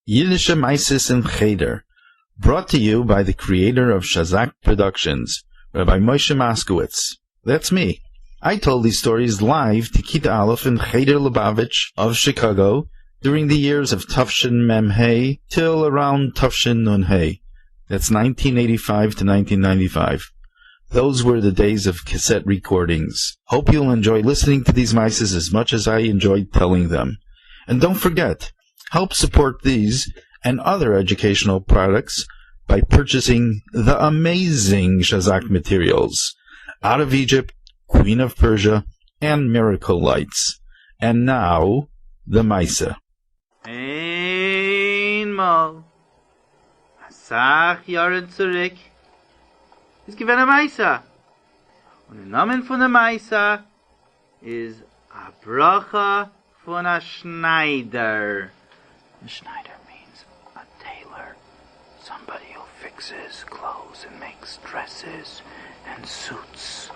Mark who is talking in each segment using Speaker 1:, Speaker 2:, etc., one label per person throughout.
Speaker 1: Yiddishe Maises in Cheder, brought to you by the creator of Shazak Productions, Rabbi Moshe Moskowitz. That's me. I told these stories live to Kita Aleph in Cheder Lubavitch of Chicago during the years of Tufshin Mem Hey till around Tufshin Nun Hey. That's 1985 to 1995. Those were the days of cassette recordings. Hope you'll enjoy listening to these mices as much as I enjoyed telling them. And don't forget, help support these and other educational products by purchasing the amazing Shazak materials, Out of Egypt, Queen of Persia, and Miracle Lights. And now, the Maisa.
Speaker 2: איינמאל, אסאך יארן צוריק, איז געווען א מעשה, און די נאמען פון די מעשה איז א ברכה פון א שניידער. א שניידער means a tailor, somebody who fixes clothes and makes dresses and suits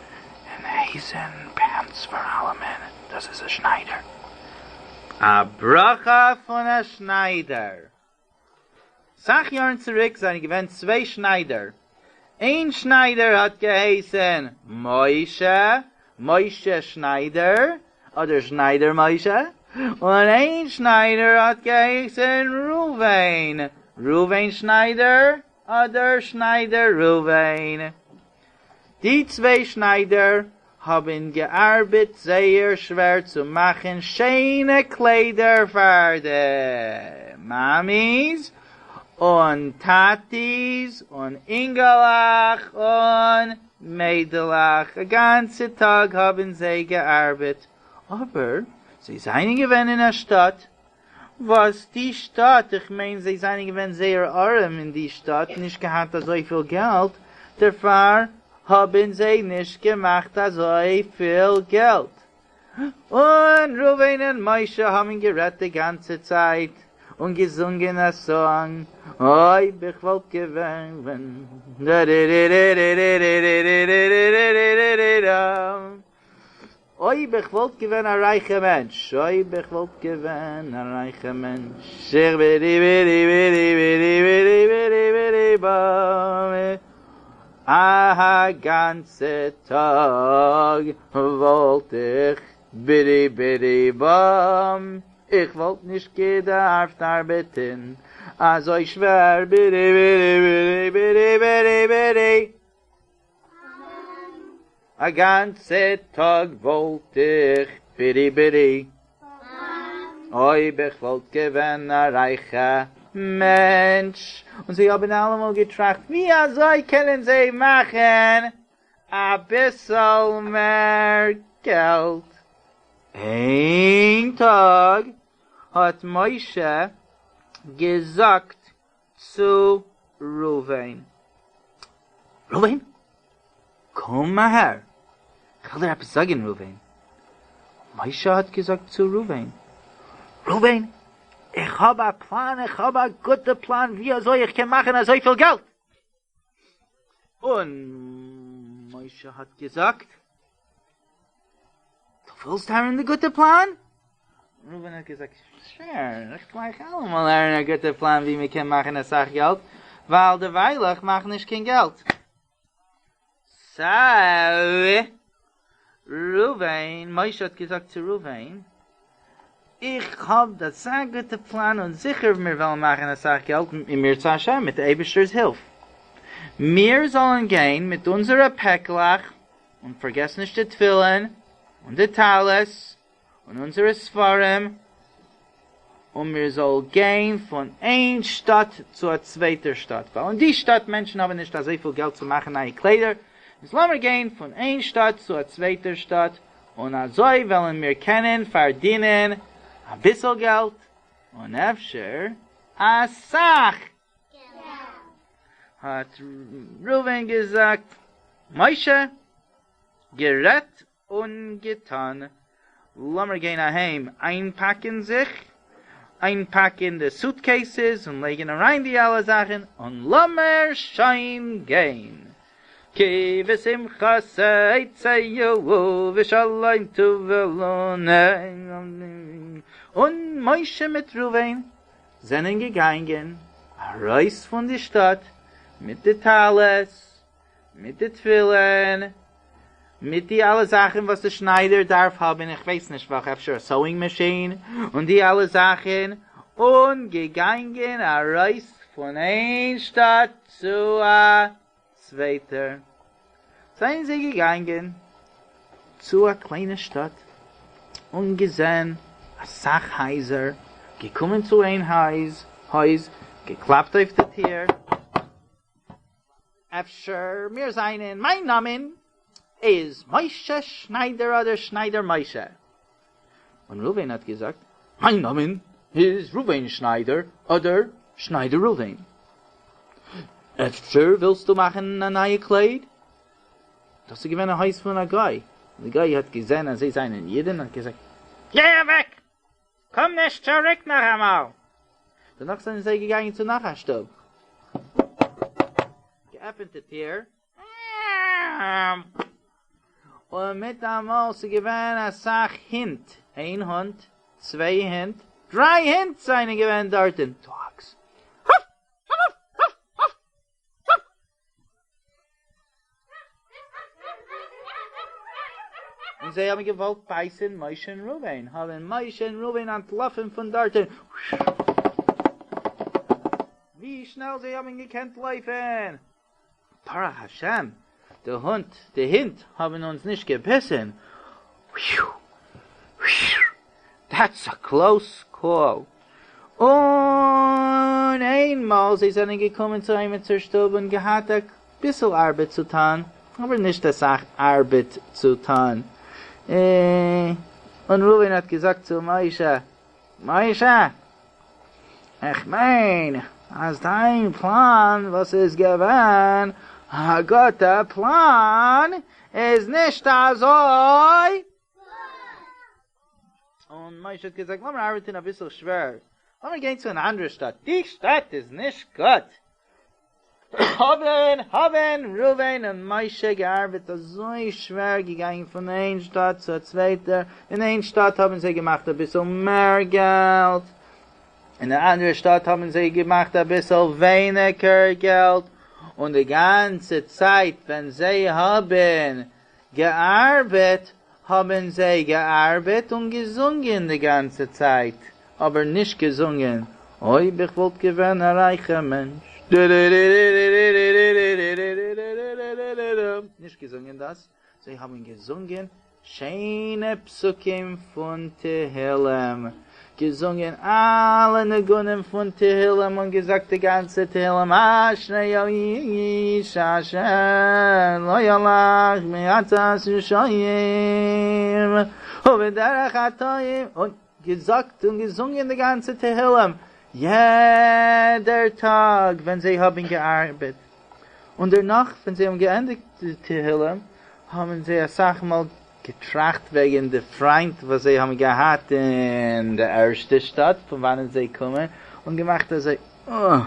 Speaker 2: and הויזן pants פאר אלעמען, דאס איז א שניידער. א ברכה פון א שניידער. סאך יארן צוריק זענען געווען צוויי שניידער, איין שניידער האט געהייסן משה, משה שניידער, אדער שניידער משה, און איין שניידער האט געהייסן ראובן, ראובן שניידער, אדער שניידער ראובן. די צוויי שניידער האבן געארבעט זייער שווער צו מאכן שיינע קליידער פאר די מאמיס און טאטיס און אינגעלעך און מיידלעך, א גאנצע טאג האבן זיי געארבעט, אבער זיי זענען געווען אין א שטאט וואס די שטאט, איך מיין זיי זענען געווען זייער ארעם אין די שטאט, נישט געהאט אזויפיל געלט, דערפאר האבן זיי נישט געמאכט אזויפיל געלט. און ראובן און משה האבן גערעדט די גאנצע צייט און געזונגען א song, אויב איך וואלט געווען. אויב איך וואלט געווען א רייכע מענטש, אויב איך וואלט געווען א רייכע מענטש, איך בידי בידי בידי בידי בידי בידי בידי באם, א גאנצע טאג וואלט איך בידי בידי באם, איך וואלט נישט געדארפט ארבעטן אזוי שווער, בידי בידי בידי בידי בידי בידי. א גאנצע טאג וואלט איך בידי בידי. אויב איך וואלט געווען א רייכע מענטש. און זיי האבן אלעמאל געטראכט ווי אזוי קענען זיי מאכן אביסל מער געלט. איין טאג האט משה געזאגט צו ראובן. ראובן, קום אהער, איך וויל דיר עפעס זאגן ראובן. משה האט געזאגט צו ראובן, ראובן, איך האב א פלאן, איך האב א גוטע פלאן ווי אזוי איך קען מאכן אזויפיל געלט. און משה האט געזאגט, דו ווילסט הערן די גוטע פלאן? ראובן האט געזאגט, sure, איך גלייך אלעמאל הערן א גוטע פלאן ווי מען קען מאכן אסאך געלט, ווייל דערווייל איך מאך נישט קיין געלט. So, ראובן, משה האט געזאגט צו ראובן, איך האב אזא גוטע פלאן און זיכער מיר וועלן מאכן אסאך געלט אם ירצה השם מיט די אייבערשטער'ס הילף. מיר זאלן גיין מיט אונזערע פעקלעך און פארגעס נישט די תפילין און די טלית און אונזערע ספרים, און מיר זאל גיין פון איין שטאט צו א צווייטער שטאט, ווייל אין די שטאט מענטשן האבן נישט אזויפיל געלט צו מאכן נייע קליידער, איז לאמיר גיין פון איין שטאט צו א צווייטער שטאט, און אזוי וועלן מיר קענען פארדינען אביסל געלט, און אפשר אסאך האט ראובן געזאגט, משה, גערעדט און געטאן, לאמיר גיין אהיים איינפאקן זיך, איינפאקן די suitcases און לייגן אריין די אלע זאכן, און לאמיר שוין גיין. כי בשמחה תצאו ובשלום תובלון. און משה מיט ראובן. זענען געגאנגען ארויס פון די שטאט מיט די טלית, מיט די תפילין, מיט די אלע זאכן וואס די שניידער דארף האבן, איך ווייס נישט וועלכע, אפשר א sewing machine, און די אלע זאכן, און געגאנגען ארויס פון איין שטאט צו א צווייטער. זענען זיי געגאנגען צו א קליינע שטאט און געזען אסאך הייזער, געקומען צו איין הויז, הויז, געקלאפט אויף די טיר, אפשר מיר זענען, מיין נאמען איז משה שניידער אדער שניידער משה. און ראובן האט געזאגט, מיין נאמען איז ראובן שניידער אדער שניידער ראובן. אפשר ווילסטו מאכן א נייע קלייד? דאס איז געווען א הויז פון א גוי, און די גוי האט געזען אז זיי זענען אידן האט געזאגט, גיי אוועק! קום נישט צוריק נאכאמאל! דערנאך זענען זיי געגאנגען צו נאך א שטוב, געעפנט די טיר, און מיטאמאל ס'איז געווען אסאך הינט, איין הונט, צוויי הינט, דריי הינט זענען געווען דארטן, dogs. און זיי האבן געוואלט בייסן משה און ראובן, האבן משה און ראובן אנטלאפן פון דארטן, ווי שנעל זיי האבן געקענט לויפן, ברוך השם, די הונט, די הינט האבן אונז נישט געביסן, that's a close call. און איינמאל זיי זענען געקומען צו עימיצער שטוב און געהאט א ביסל ארבעט צו טאן, אבער נישט אסאך ארבעט צו טאן, און ראובן האט געזאגט צו משה, משה, איך מיין אז דיין פלאן וואס איז געווען א גוטע פלאן איז נישט אזוי און משה האט געזאגט, לאמיר ארבעטן אביסל שווער, לאמיר גיין צו אן אנדערע שטאט, די שטאט איז נישט גוט. האבן, האבן ראובן און משה געארבעט אזוי שווער, געגאנגען פון איין שטאט צו א צווייטער, אין איין שטאט האבן זיי געמאכט אביסל מער געלט, אין די אנדערע שטאט האבן זיי געמאכט אביסל ווייניגער געלט, און די גאנצע צייט ווען זיי האבן געארבעט האבן זיי געארבעט און געזונגען די גאנצע צייט, אבער נישט געזונגען אויב איך וואלט געווען א רייכע מענטש, נישט געזונגען דאס, זיי האבן געזונגען שיינע פסוקים פון תהילים, געזונגען אלע ניגונים פון תהילים און געזאגט די גאנצע תהילים אשרי האיש אשר לא הלך בעצת רשעים ובדרך חטאים, און געזאגט און געזונגען די גאנצע תהילים יעדער טאג ווען זיי האבן געארבעט, און דערנאך ווען זיי האבן געענדיגט די תהילים האבן זיי אסאך מאל געטראכט וועגן די פריינט וואס זיי האבן געהאט אין די ערשטע שטאט פון וואנען זיי קומען, און געמאכט אזוי אה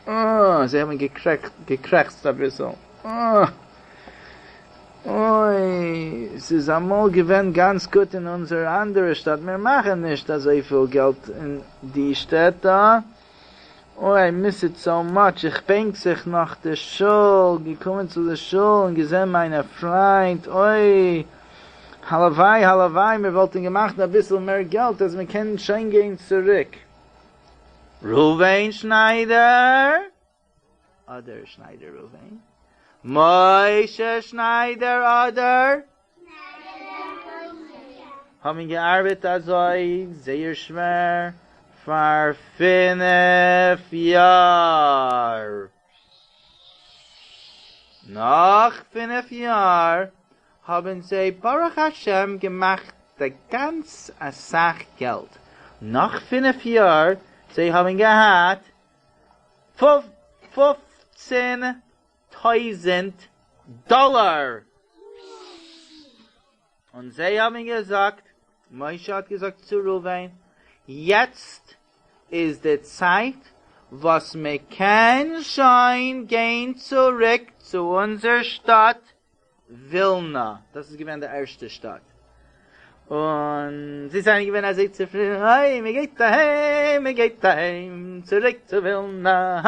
Speaker 2: אה, זיי האבן געקרעכצט אביסל אה אוי, ס'איז אמאל געווען גאנץ גוט אין אונזער אנדערע שטאט, מיר מאכן נישט אזויפיל געלט אין די שטעט דא. אוי I miss it so much, איך בענק זיך נאך די שול, געקומען צו די שול און געזען מיינע פריינט, אוי הלוואי הלוואי מיר וואלטן געמאכט אביסל מער געלט אז מען קען שוין גיין צוריק. ראובן שניידער? אדער שניידער ראובן? משה שניידער אדער? האבן געארבעט אזוי זייער שווער פאר פינף יאר. נאך פינף יאר האבן זיי ברוך השם געמאכט גאנץ אסאך געלט. נאך פינף יאר זיי האבן געהאט פופצן טויזענט דאלאר! און זיי האבן געזאגט, משה האט געזאגט צו ראובן, יעצט איז די צייט וואס מען קען שוין גיין צוריק צו אונזער שטאט ווילנא, דאס איז געווען די ערשטע שטאט. און זיי זענען געווען אזוי צופרידן, אוי, מען גייט אהיים, מען גייט אהיים, צוריק צו ווילנא,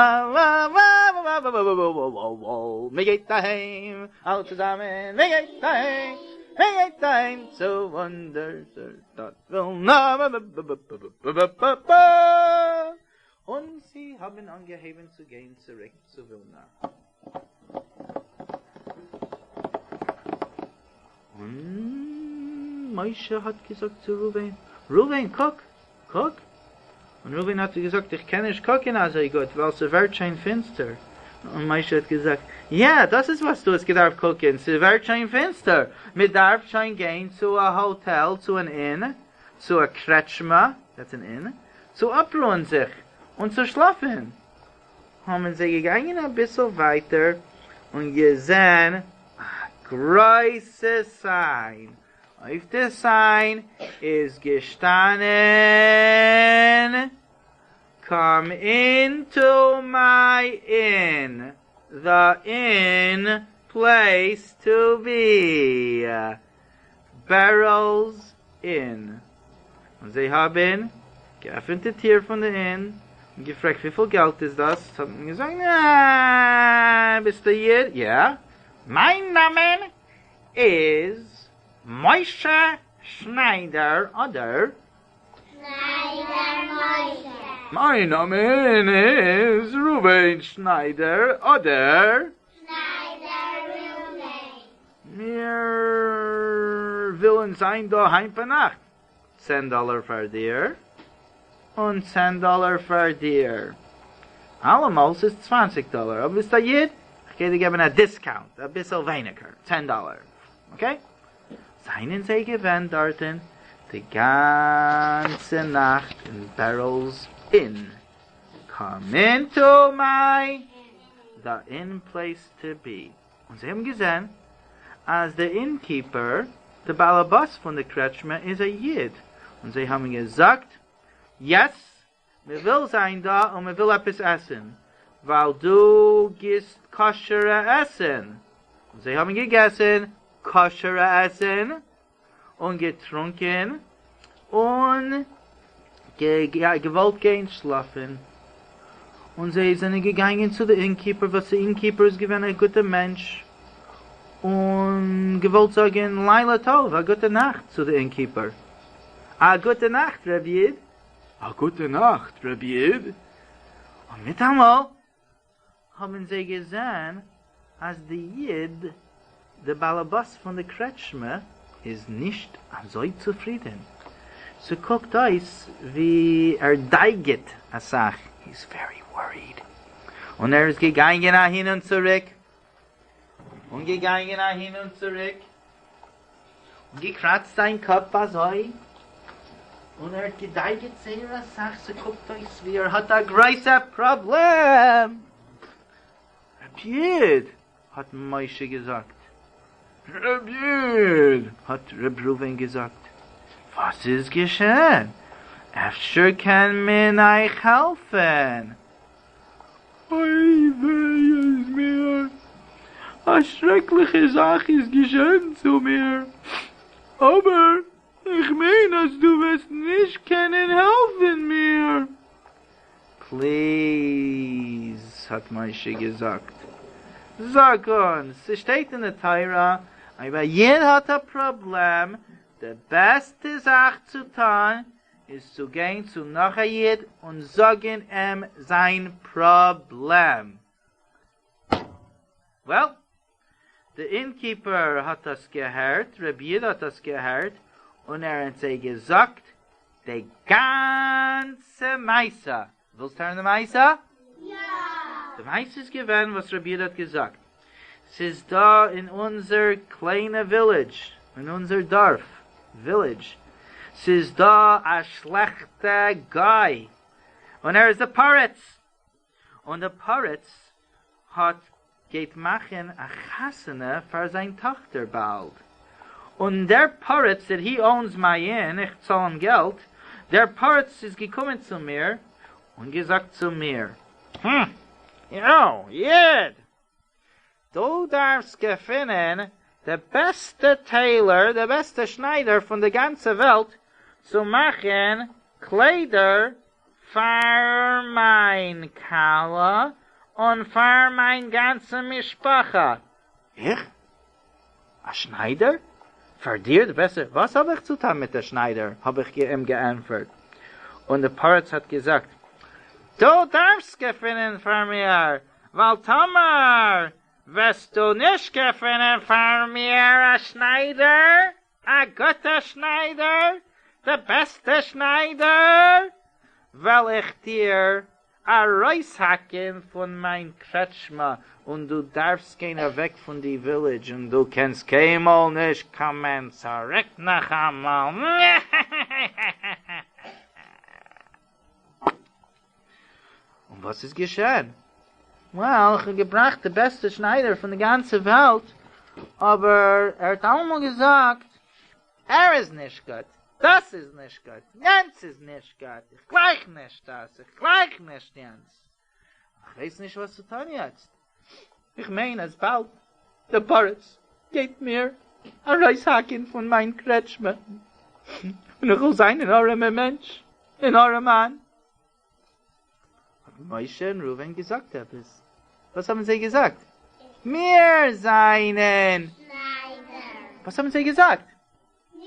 Speaker 2: מען גייט אהיים, אלע צוזאמען, מען גייט אהיים, מען גייט אהיים צו אונזער שטאט ווילנא, און זיי האבן אנגעהויבן צו גיין צוריק צו ווילנא. און משה האט געזאגט צו ראובן, ראובן, קוק, קוק! און ראובן האט געזאגט, איך קען נישט קוקן אזוי גוט, ווייל ס'ווערט שוין פינסטער. און משה האט געזאגט, יא, דאס איז וואס דו האסט געדארפט קוקן, ס'ווערט שוין פינסטער, מ'דארף שוין גיין צו א האטעל, צו אן inn, צו א קרעטשמע, that's an inn, צו אפרוען זיך און צו שלאפן. האבן זיי געגאנגען אביסל ווייטער און געזען א גרויסע סיין, אויף די סיין איז געשטאנען Come into my inn, the inn place to be, Beryl's Inn. און זיי האבן געעפנט די טיר פון די inn און געפרעגט וויפיל געלט איז דאס, האט מען געזאגט אה, ביסט א איד? יא, מיין נאמען איז משה שניידער אדער
Speaker 3: שניידער משה.
Speaker 2: מיין נאמען איז ראובן שניידער אדער
Speaker 3: שניידער ראובן.
Speaker 2: מיר ווילן זיין דא היינט ביינאכט. צען דאלער פאר דיר און צען דאלער פאר דיר. אלעמאל ס'איז צוואנציג דאלער, אבער ביסט א איד, כ'גיי דיר געבן א דיסקאונט, אביסל ווייניגער, צען דאלער. Okay? זענען זיי געווען דארטן די גאנצע נאכט אין Beryl's Inn. Come into my the inn place to be. און זיי האבן געזען אז דער innkeeper, דער באלעבאס פון די קרעטשמע איז א איד, און זיי האבן געזאגט, yes, מען וויל זיין דא און מען וויל עפעס עסן, ווייל דו גיסט כשר'ע עסן. און זיי האבן געגעסן כשר'ע עסן און געטרונקען און געוואלט גיין שלאפן, און זיי זענען געגאנגען צו די innkeeper, וואס די innkeeper איז געווען א גוטע מענטש, און געוואלט זאגן לילה טוב, א גוטע נאכט צו די innkeeper, א גוטע נאכט ר' איד, א גוטע נאכט ר' איד, און מיטאמאל האבן זיי געזען אז די איד, די באלעבאס פון די קרעטשמע, איז נישט אזוי צופרידען, ס'קוקט אויס ווי ער דייגעט אסאך, he's very worried, און ער איז געגאנגען אהין און צוריק, און געגאנגען אהין און צוריק, און געקראצט זיין קאפ אזוי, און ער האט געדייגעט זייער אסאך, ס'קוקט אויס ווי ער האט א גרויסע פראבלעם. רבי איד! האט משה געזאגט. רבי איד! האט ר' ראובן געזאגט. וואס איז געשען? אפשר קען מען אייך העלפן? אוי וויי איז מיר! א שרעקליכע זאך איז געשען צו מיר, אבער איך מיין אז דו וועסט נישט קענען העלפן מיר. Please, האט משה געזאגט, זאג אונז, ס'שטייט אין די תורה, אויב א איד האט א פראבלעם, די בעסטע זאך צו טון איז צו גיין צו נאך א איד און זאגן אים זיין פראבלעם. Well, די innkeeper האט דאס געהערט, רבי איד האט דאס געהערט, און ער האט זיי געזאגט די גאנצע מעשה. ווילסט הערן די מעשה?
Speaker 3: יא!
Speaker 2: די מעשה איז געווען וואס רבי איד האט געזאגט, ס'איז דא אין אונזער קליינע village, אין אונזער דארף, village, ס'איז דא א שלעכטע גוי, און ער איז די פריץ, און די פריץ האט גייט מאכן א חתונה פאר זיין טאכטער באלד, און דער פריץ that he owns my inn, איך צאל אים געלט, דער פריץ איז געקומען צו מיר און געזאגט צו מיר, יו, איד, דו דארפסט געפינען די בעסטע tailor, די בעסטע שניידער פון די גאנצע וועלט צו מאכן קליידער פאר מיין כלה און פאר מיין גאנצע משפחה. איך? א שניידער? פאר דיר די בעסטע? וואס האב איך צו טאן מיט א שניידער? האב איך אים געענטפערט. און די פריץ האט געזאגט, דו דארפסט געפינען פאר מיר, ווייל טאמער וועסטו נישט געפינען פאר מיר א שניידער, א גוטע שניידער, די בעסטע שניידער, וועל איך דיר ארויסהאקען פון מיין קרעטשמע און דו דארפסט גיין אוועק פון די ווילעדזש און דו קענסט קיינמאל נישט קומען צוריק נאכאמאל. און וואס איז געשען? Well, איך האב געבראכט די בעסטע שניידער פון די גאנצע וועלט, אבער ער האט אלעמאל געזאגט, ער איז נישט גוט, דאס איז נישט גוט, יענץ איז נישט גוט, איך גלייך נישט דאס, איך גלייך נישט יענץ. איך ווייס נישט וואס צו טון יעצט. איך מיין אז באלד דער פריץ גייט מיר ארויסהאקען פון מיין קרעטשמע, און איך וועל זיין אן ארעמער מענטש, אן ארעמאן. האט משה און ראובן געזאגט עפעס? וואס האבן זיי געזאגט? מיר זענען
Speaker 3: שניידער.
Speaker 2: וואס האבן זיי געזאגט?
Speaker 3: מיר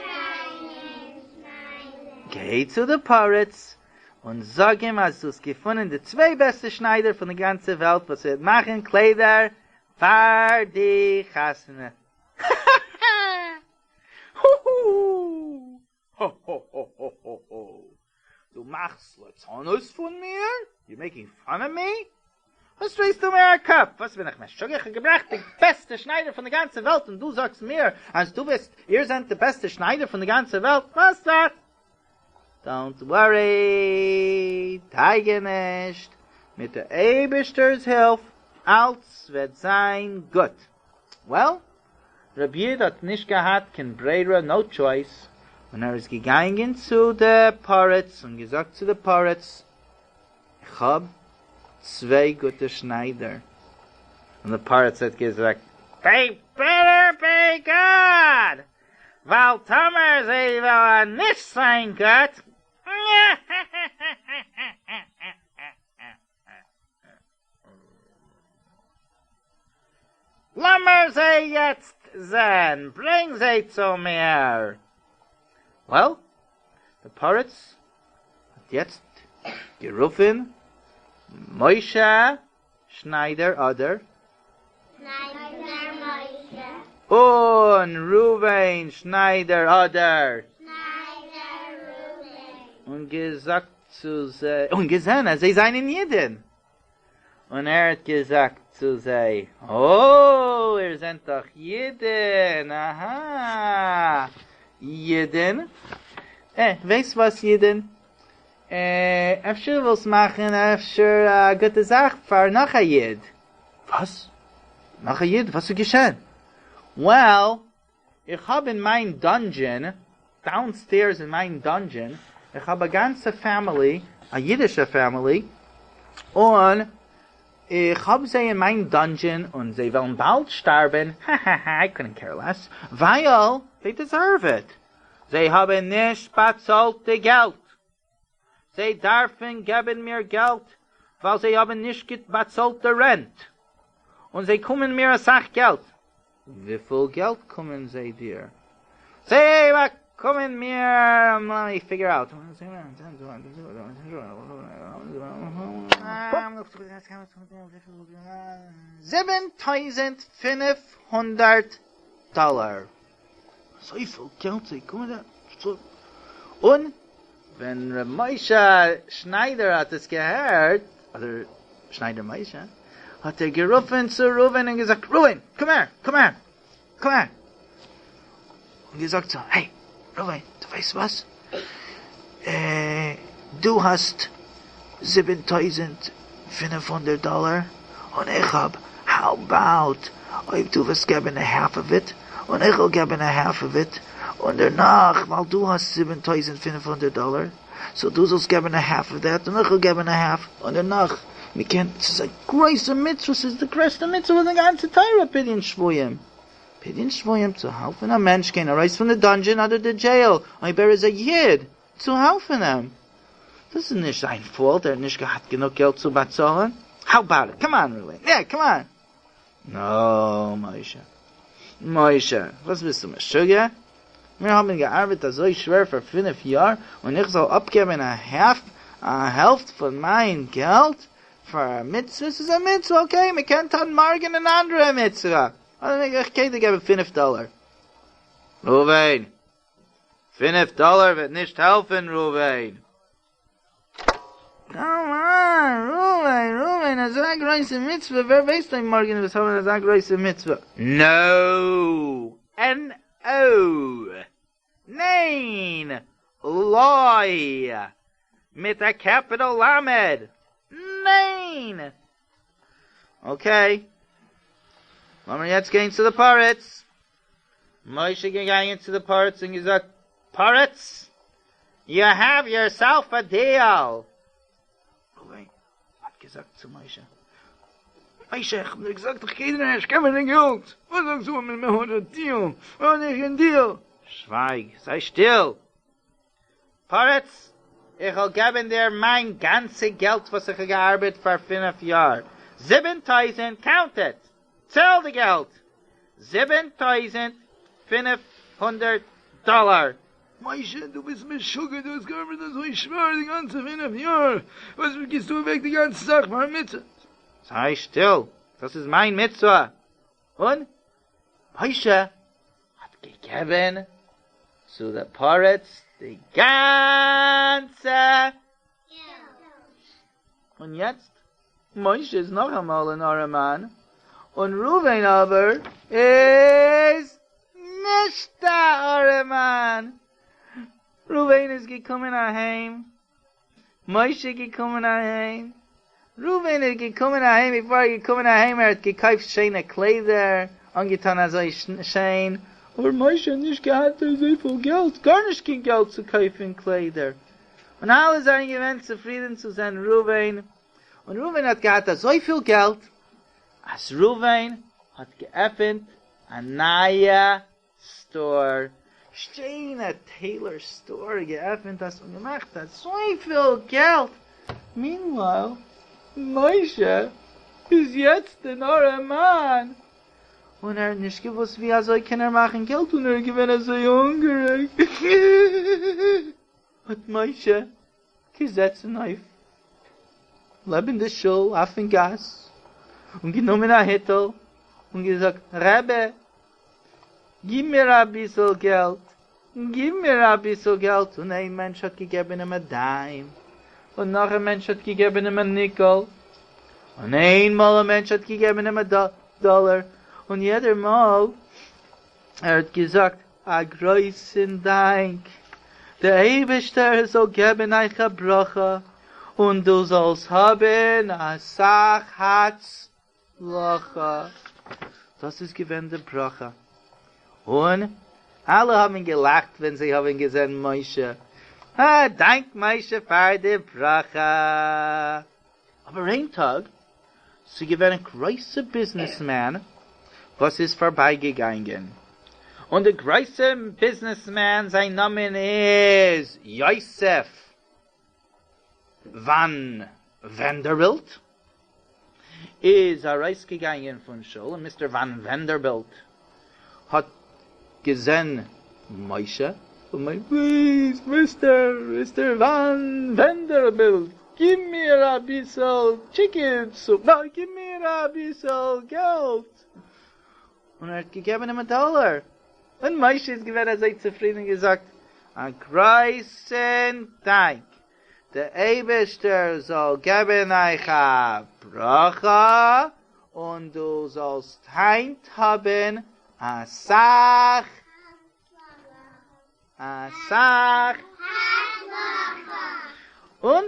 Speaker 3: זענען שניידער.
Speaker 2: גיי צו די פריץ און זאג אים אז דו האסט געפונען די צוויי בעסטע שניידער פון די גאנצע וועלט וואס וועט מאכן קליידער פאר די חתונה. האהאהא! האהאהאהאהא! דו מאכסט לצנות פון מיר? You're making fun of me? וואס דרייסטו מיר א קאפ? וואס בין איך משוגע? איך האב געבראכט די בעסטע שניידער פון די גאנצע וועלט און דו זאגסט מיר אז דו ביסט, איר זענט די בעסטע שניידער פון די גאנצע וועלט? וואס דאס? Don't worry, דאגה נישט, מיט די אייבערשטער'ס הילף אלץ וועט זיין גוט. Well, רבי איד האט נישט געהאט קיין ברירה, no choice, און ער איז געגאנגען צו די פריץ און געזאגט צו די פריץ, איך האב צוויי גוטע שניידער, און די פריץ האט געזאגט, they better be good, ווייל טאמער זיי וועלן נישט זיין גוט, לאמיר זיי יעצט זען, ברענג זיי צו מיר. Well, די פריץ האט יעצט גערופן משה שניידער אדער
Speaker 3: שניידער משה.
Speaker 2: און ראובן שניידער אדער
Speaker 3: שניידער ראובן.
Speaker 2: און געזאגט צו זיי, און געזען אז זיי זענען אידן. און ער האט געזאגט צו זיי, או, איר זענט דאך אידן, אהא, אידן, אה, ווייסט וואס אידן, אה, אפשר ווילסט מאכן אפשר א גוטע זאך פאר נאך א איד. וואס? נאך א איד? וואס איז געשען? Well, איך האב אין מיין dungeon, downstairs אין מיין dungeon, איך האב א גאנצע family, א אידישע family, און איך האב זיי אין מיין dungeon און זיי וועלן באלד שטארבן, האהאהא, I couldn't care less, ווייל they deserve it, זיי האבן נישט באצאלט די געלט, זיי דארפן געבן מיר געלט ווייל זיי האבן נישט באצאלט די rent, און זיי קומען מיר אסאך געלט. וויפיל געלט קומען זיי דיר? זיי באקומען מיר, let me figure out. 7500 דאלאר. אזויפיל געלט זיי קומען דיר? און ווען ר' משה שניידער האט עס געהערט, אדער שניידער משה, האט ער גערופן צו ראובן און געזאגט, ראובן, קום הער, קום הער, קום הער! און געזאגט צו אים, hey, ראובן, דו ווייסט וואס? דו האסט 7500 דאלער, און איך האב, how about אויב דו וועסט געבן א half of it, און איך וועל געבן א half of it, און דערנאך, ווייל דו האסט 7500 דאלער, so דו זאלסט געבן א half of that, און איך וועל געבן א half, און דערנאך, מ'קען, ס'איז א גרויסע מצוה, ס'איז די גרעסטע מצוה פון די גאנצע תורה, פדיון שבויים. פדיון שבויים צו העלפן א מענטש גיין ארויס פון די דאנדזשען אדער די דזשעיל אויב ער איז א איד צו העלפן אים. דאס איז נישט זיין פאולט ער האט נישט געהאט גענוג געלט צו באצאלן. האו אבאוט איט? קאם אן ראובן, יא קאם אן. נאו משה. משה, וואס ביסטו משוגע? מיר האבן געארבעט אזוי שווער פאר פינף יאר און איך זאל אפגעבן א האלף א העלפט פון מיין געלט פאר א מצוה? ס'איז א מצוה אקעי מ'קען טון מארגן אן אנדערע מצוה. אדער איך קען דיר געבן פינף דאלער. ראובן! פינף דאלער וועט נישט העלפן ראובן! קאם אן, ראובן, ראובן, אזא גרויסע מצוה, ווער ווייסט אויב מארגן וועסט האבן אזא גרויסע מצוה? נאו! ען או! ניין! לא! מיט א קעפיטל למד! ניין! אקעי, לאמיר יעצט גיין צו די פריץ. משה געגאנגען צו די פריץ און געזאגט, פריץ, יו העוו יורסעלף א דיעל! ראובן האט געזאגט צו משה, משה, איך האב דיר געזאגט איך גיי דיר נישט געבן די געלט, וואס זאגסטו מיר מען האט א דיעל, מען האט נישט קיין דיעל? שווייג, זיי שטיל! פריץ, איך וועל געבן דיר מיין גאנצע געלט וואס איך האב געארבעט פאר פינף יאר, 7000, קאונט איט, צייל די געלט, 7500 דאלאר.
Speaker 1: משה, דו ביסט משוגע, דו האסט געארבעט אזוי שווער די גאנצע פינף יאר, וואס גיבסטו אוועק די גאנצע זאך פאר א מצוה?
Speaker 2: זיי שטיל, דאס איז מיין מצוה. און משה האט געגעבן צו די פריץ די גאנצע געלט. און יעצט, משה איז נאכאמאל אן ארעמאן, און ראובן אבער איז נישט א ארעמאן. ראובן איז געקומען אהיים, משה איז געקומען אהיים, ראובן איז געקומען אהיים, ביפאר ער איז געקומען אהיים ער האט געקויפט שיינע קליידער, אנגעטון אזוי שיין, אבער משה האט נישט געהאט אזויפיל געלט, גארנישט קיין געלט צו קויפן קליידער, און אלע זענען געווען צופרידן צו זען ראובן, און ראובן האט געהאט אזויפיל געלט, אז ראובן האט געעפנט א נייע סטאר, שיינע טעילאר סטאר געעפענט דאס און געמאכט אזויפיל געלט, מינווייל משה איז יעצט אן ארעמאן און ער האט נישט געוואוסט ווי אזוי קען ער מאכן געלט און ער איז געווען אזוי הונגעריג האט משה געזעצן אויף לעבן די שול אויפן גאס און גענומען א היטל און געזאגט רבי גיב מיר אביסל געלט, גיב מיר אביסל געלט, און איין מענטש האט געגעבן אים א דיים, און נאך א מענטש האט געגעבן אים א ניקל, און איינמאל א מענטש האט געגעבן אים א דאלער, און יעדער מאל ער האט געזאגט א גרויסן דאנק, דער אייבערשטער זאל געבן אייך א ברכה, און דו זאלסט האבן אסאך הצלחה. דאס איז געווען די ברכה, און אלע האבן געלאכט ווען זיי האבן געזען משה. אה, דאנק משה פאר די ברכה. אבער איין טאג, ס'איז געווען א גרויסע ביזנעסמאן וואס איז פארבייגעגאנגען, און די גרויסע ביזנעסמאן זיין נאמען איז יוסף וואן ווענדערבילט, איז ארויסגעגאנגען פון שול, און מיסטער וואן ווענדערבילט האט געזען משה, און מיין פליז מיסטער, מיסטער וואן ווענדערבילט, גיב מיר אביסל טשיקען סופ, נא, גיב מיר אביסל געלט, און ער האט געגעבן אים א דאלער, און משה איז געווען אזוי צופרידן און געזאגט, א גרויסן דאנק, דער אייבערשטער זאל געבן אייך א ברכה, און דו זאלסט היינט האבן אסאך אסאך
Speaker 3: הצלחה.
Speaker 2: און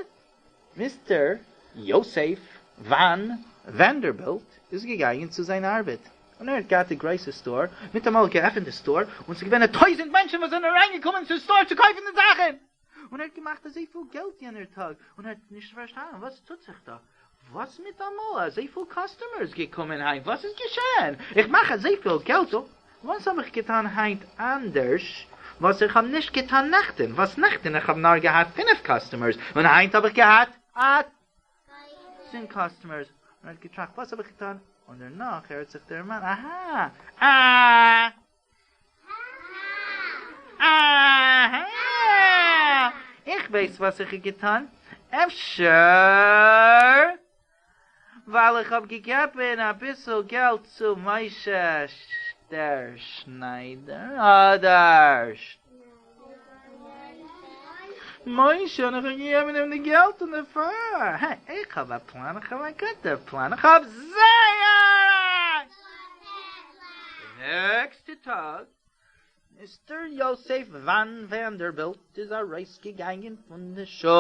Speaker 2: מיסטער יוסף וואן ווענדערבילט איז געגאנגען צו זיין ארבעט, און ער האט געהאט די גרויסע סטאר, מיטאמאל געעפענט די סטאר, און ס'איז געווען א טויזענט מענטשן וואס זענען אריינגעקומען צום סטאר צו קויפן די זאכן! און ער האט געמאכט אזויפיל געלט יענער טאג, און ער האט נישט פארשטאנען וואס טוט זיך דא, וואס מיטאמאל אזויפיל קאסטומערס געקומען היינט, וואס איז געשען, איך מאך אזויפיל געלט, און. וואס האב איך געטאן היינט אנדערש וואס איך האב נישט געטאן נעכטן, וואס נעכטן איך האב נאר געהאט פינף קאסטומערס און היינט האב איך געהאט א צען קאסטומערס, און ער האט געטראכט וואס האב איך געטאן, און דערנאך ער האט זיך דערמאנט, אהא, אה. אהא! איך ווייס וואס איך האב געטאן, אפשר ווייל איך האב געגעבן אביסל געלט צו משה דער שניידער, אדער משה און איך האב געגעבן אים די געלט און דערפאר, הע, איך האב א פלאן, איך האב א גוטע פלאן, איך האב זייער א די נעקסטע טאג, מיסטער יוסף וואן ווענדערבילט איז ארויסגעגאנגען פון די שול,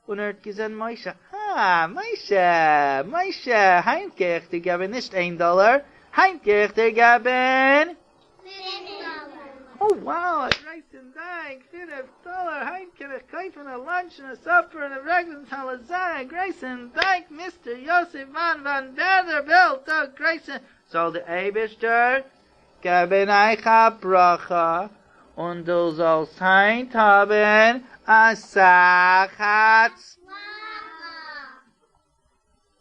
Speaker 2: און ער האט געזען משה, אה, משה, משה, היינט גיי איך דיר געבן נישט איין דאלער, היינט גיי איך דיר געבן
Speaker 3: פינף דאלער.
Speaker 2: Oh wow, א גרויסן דאנק, פינף דאלער, היינט קען איך קויפן א לאנטש און א סאפער און א ברעקפעסט און אלעס, א גרויסן דאנק מיסטער יוסף וואן וואנדערבילט, א גרויסן, זאל דער אייבערשטער געבן אייך א ברכה און דו זאלסט היינט האבן אסאך הצלחה.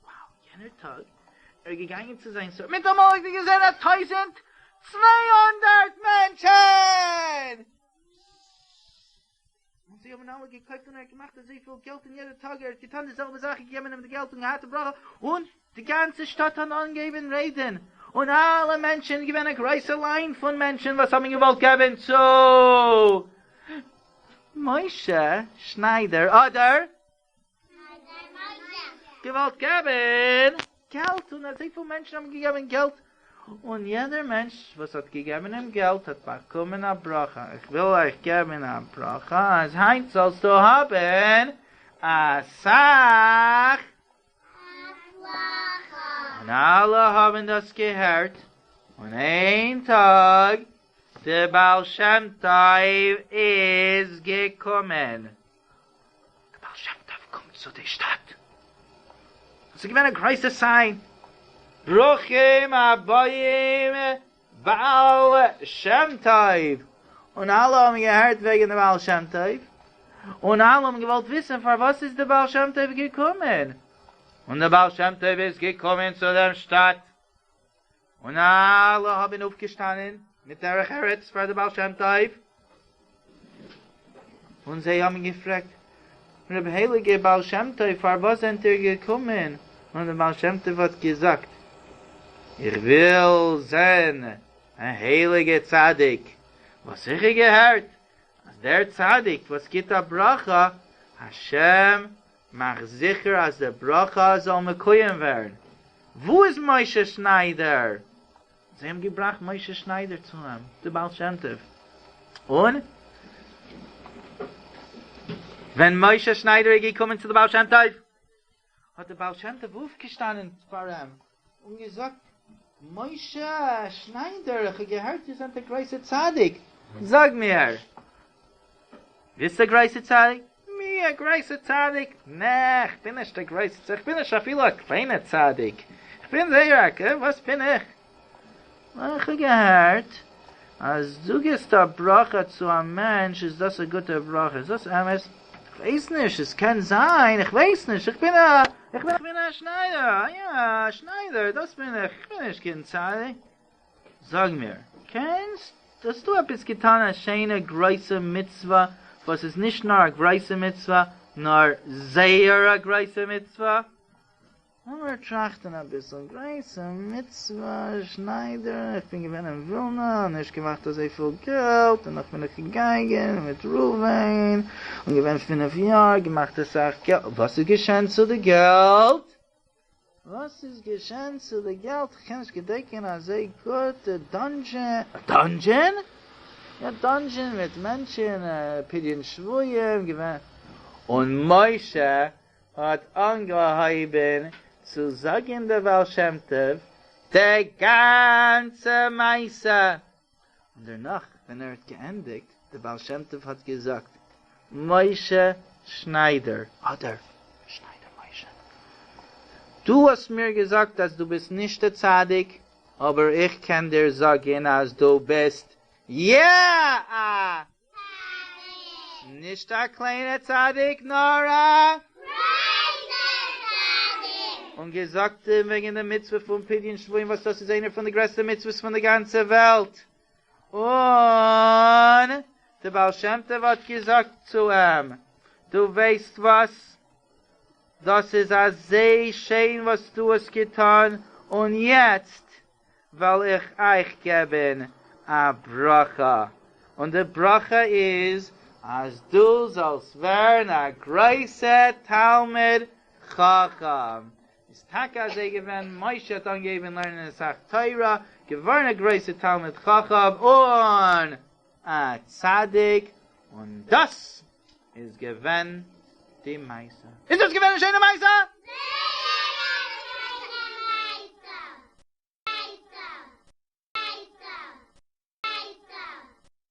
Speaker 2: Wow, יענער טאג ער איז געגאנגען צו זיין סטאר, מיטאמאל האט ער געזען א 1200 מענטשן! און זיי האבן אלע געקויפט און ער האט געמאכט אזויפיל געלט אין יעדע טאג, ער האט געטאן די זעלבע זאך, געגעבן אים די געלט און געהאט די ברכה, און די גאנצע שטאט האט אנגעהויבן רעדן, און אלע מענטשן, געווען א גרויסע ליין פון מענטשן וואס האבן געוואלט געבן צו משה שניידער אדער געוואלט געבן געלט און אזויפיל מענטשן האבן געגעבן געלט און יעדער מענטש וואס האט געגעבן אים געלט האט באקומען א ברכה, איך וויל אייך געבן א ברכה אז היינט זאלסטו האבן אסאך
Speaker 3: הצלחה.
Speaker 2: און אלע האבן דאס געהערט, און איין טאג דער בעל שם טוב איז געקומען. דער בעל שם טוב קומט צו די שטאט, עס איז געווען א גרויסע סיין, ברוכים הבאים בעל שם טוב, און אלע האבן געהערט וועגן די בעל שם טוב, און אלע האבן געוואלט וויסן פארוואס איז די בעל שם טוב געקומען, און די בעל שם טוב איז געקומען צו דעם שטאט, און אלע האבן אויפגעשטאנען מיט דרך ארץ פאר די בעל שם טוב, און זיי האבן געפרעגט, רבי הייליגער בעל שם טוב פארוואס זענט איר געקומען? און דער בעל שם טוב האט געזאגט, איך וויל זען א הייליגע צדיק, וואס איך האב געהערט אז דער צדיק וואס גיט א ברכה, השם מאכט זיכער אז די ברכה זאל מקוים ווערן. וואו איז משה שניידער? זיי האבן געבראכט משה שניידער צו אים, די בעל שם טוב, און ווען משה שניידער איז געקומען צו די בעל שם טוב, האט די בעל שם טוב אויפגעשטאנען פאר אים און געזאגט, משה שניידער, איך האב געהערט איר זענט א גרויסער צדיק, זאג מיר, ביסט א גרויסער צדיק? מי, א גרויסער צדיק? נע, איך בין נישט א גרויסער צדיק, איך בין נישט אפילו א קליינער צדיק, איך בין זייער א, וואס בין איך? איך האב געהערט אז דו גיבסט א ברכה צו א מענטש איז דאס א גוטע ברכה, איז דאס אמת? איך ווייס נישט, עס קען זיין, איך ווייס נישט, איך בין א, איך בין א שניידער, יא, א שניידער, דאס בין איך, איך בין נישט קיין צדיק. זאג מיר, קענסט, האסטו עפעס געטאן א שיינע גרויסע מצוה וואס איז נישט נאר א גרויסע מצוה, נאר זייער א גרויסע מצוה? לאמיר טראכטן אביסל, גרויסע מצוה, שניידער, איך בין געווען אין ווילנא, נישט געמאכט אזויפיל געלט, און נאך בין איך געגאנגען מיט ראובן, און געווען פינף יאר, געמאכט אסאך געלט, וואס איז געשען צו די געלט? וואס איז געשען צו די געלט? איך קען נישט געדענקען אזוי גוט, די דאנדזשען, א דאנדזשען? יא דאנדזשען מיט מענטשען, פדיון שבויים געווען, און משה האט אנגעהויבן צו זאגן די בעל שם טוב די גאנצע מעשה, און דערנאך ווען ער האט געענדיגט, די בעל שם טוב האט געזאגט, משה שניידער, אדער שניידער משה, דו האסט מיר געזאגט אז דו ביסט נישט א צדיק, אבער איך קען דיר זאגן אז דו ביסט יא א
Speaker 3: צדיק!
Speaker 2: נישט א קליינע צדיק נאר א
Speaker 3: גרויסע צדיק!
Speaker 2: און געזאגט אים וועגן די מצוה פון פדיון שבויים וואס דאס איז איינער פון די גרעסטע מצוות פון די גאנצע וועלט, און דער בעל שם טוב האט געזאגט צו אים, דו ווייסט וואס? דאס איז אזוי שיין וואס דו האסט געטון, און יעצט וועל איך אייך געבן א ברכה, און די ברכה איז אז דו זאלסט ווערן א גרויסע תלמיד חכם. איז טאקע אזוי געווען, משה האט אנגעהויבן לערנען אסאך תורה, געווארן א גרויסע תלמיד חכם און א צדיק, און דאס איז געווען די מעשה. איז דאס געווען א שיינע מעשה?